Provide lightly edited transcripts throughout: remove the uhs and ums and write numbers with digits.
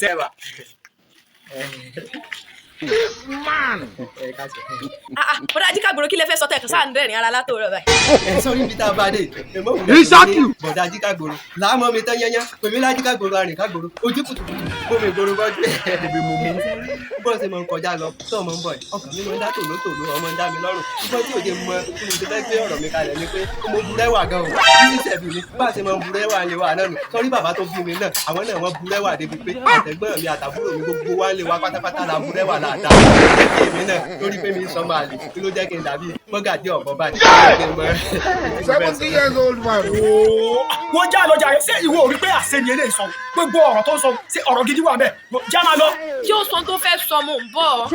Sẹ́wà. Man. Ẹ ká sọ. Ah, ah, bọ́dà Ajíkàgbòrò, kí lẹ fẹ́ sọ tẹ̀ kàn sáà ń rẹ́rìn ara látòrọ̀ báyìí? Ẹ sọ níbi tá a bá dé. Èmọ̀ wùdà Exactly. Bọ̀dà Ajíkàgbòrò làámọ̀ mi tán yányá, pèmí lájíkàgbòrò, àrìnkágbòrò, ojú kùtùkùtù bómi ìgboro bọ́jú. Bọ́ọ̀ ṣe máa ń kọjá lọ tó ọmọ ń bọ̀ yìí, ọkàn mi máa ń dá tòlótòló, ọmọ ń dá mi lọ́rùn. Ṣùgbọ́n tí òde mọ tí mo ti fẹ́ gbé ọ̀rọ̀ mi kalẹ̀ ni pé mo burẹ́wà gan o. Bí ṣẹ̀bi mi bá a ṣe máa ń burẹ́wà lé wa náà nù. Sọrí bàbá tó bí mi náà, àwọn náà wọ́n burẹ́wà débi pé àtẹ̀gbọ́n mi àtàbúrò mi, gbogbo wa ń lé wa pátápátá la burẹ́wà láàdá. Jẹ́ kí èmi náà lórí pé mi ń sọ máa lè kí ló jẹ́ kí n dàbí mọ́gàdí ọ̀bọ báyìí. 70 years old man. Ooo, wọ́n já lọ jàre. Ṣé ìwọ ò rí pé àṣẹ ni eléyìí sọ? Gbogbo ọ̀rọ̀ tó ń sọ, ṣé ọ̀rọ̀ gidi wà bẹ́ẹ̀? Já máa lọ. Kí ó sọ tó fẹ́ sọ, mò ń bọ̀.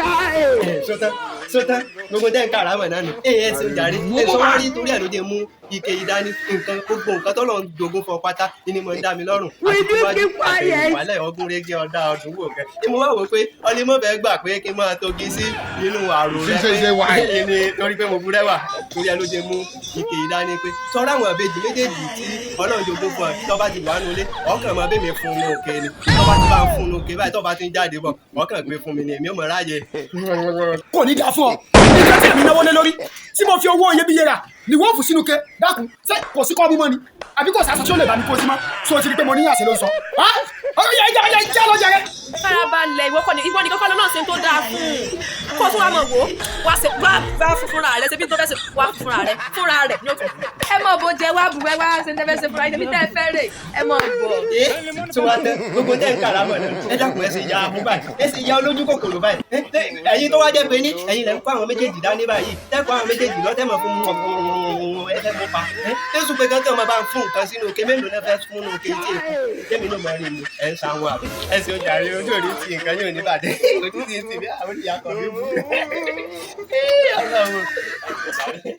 Sọtán sọtán, gbogbo tẹ́ ń kàràmọ̀ náà nù. Ẹ ẹ ṣe jàre, ẹ sọ wá rí torí ẹ̀ ló dé mú ike ìdání nǹkan, gbogbo nǹkan tọ́lọ̀ ń jogún fún ọ pátá ni mo ń dá mi lọ́rùn. Will you keep quiet? Àtẹ̀yìnwálẹ̀ ọgún régé ọ̀dà ọdún wò kẹ́. Ni mo wá wò pé ọlẹ́mọ̀ fẹ́ gbà pé kí n máa togi sí inú àrò rẹ. Ṣíṣe ṣe wáyé. Ni torí pé mo burẹ́wà, torí ẹ ló dé mú ike ìdání pé sọ́ra àwọn ìbejì méjèèjì tí Ọlọ́run jogún fún ọ, tó bá ti wà nulẹ̀, ọkàn máa bẹ́ mi fún un òkè ni. Tó bá ti bá ń fún un òkè báyìí, tó bá ti ń jáde bọ̀, ọkàn gbé fún mi ni èmi ò mọ̀ ráyè. Kò ní dáa fún ọ. Nǹkan tí èmi náwó lé lórí, tí mo fi owó iyebíye rà ni wọ́n fún sínú ke. Dákun, ṣé kò sí kọ́ mímọ́ ni àbí kò sàṣọ tí ó lè bá mi kó sí mọ́? So ti di pé mo ní àṣẹ ló ń sọ. Ọ̀rọ̀ yẹn jẹ́ jẹ́ lọ jẹrẹ. Farabalẹ̀, ìwọ kọ́ ni, ìwọ ni kọ́kọ́ lọ́nà ṣe tó dáa fún un. Kó tún wá mọ̀ wò ó, wá ṣe wá wá fún fúnra rẹ, ṣe bí tó fẹ́ ṣe wá fún fúnra rẹ, fúnra rẹ ní òkè. Ẹ mọ̀ bó jẹ wá bù ẹ wá ṣe ń tẹ́fẹ́ ṣe fúnra yín, ṣe bí tẹ́ ẹ fẹ́ rè, ẹ mọ̀ bọ̀. Ẹ tí wàá tẹ gbogbo tẹ ń kàràmọ̀ náà, ẹ dákun, ẹ sì ya àmú báyìí, ẹ sì ya olójú kòkòrò báyìí. Ẹ̀yin tó wá jẹ́ pé ní ẹ̀yin lẹ ń kó àwọn méjèèjì dání báyìí, tẹ́ kó àwọn méjèèjì lọ́tẹ̀ mọ̀ fún ẹ fẹ́ mú pa ẹ tẹ́sùn pé gángan máa bá ń fún nǹkan sínú òkè mélòó náà fẹ́ fún òkè tí èkó tẹ́mi náà mọ̀ rí mi. Ẹ ń sanwó àbí ẹ sì ń jàre, ojú òní ti nǹkan yóò ní bàjẹ́, ojú ti ń tì mí, àwọn ìyá kan mi bú. Ọlọ́run.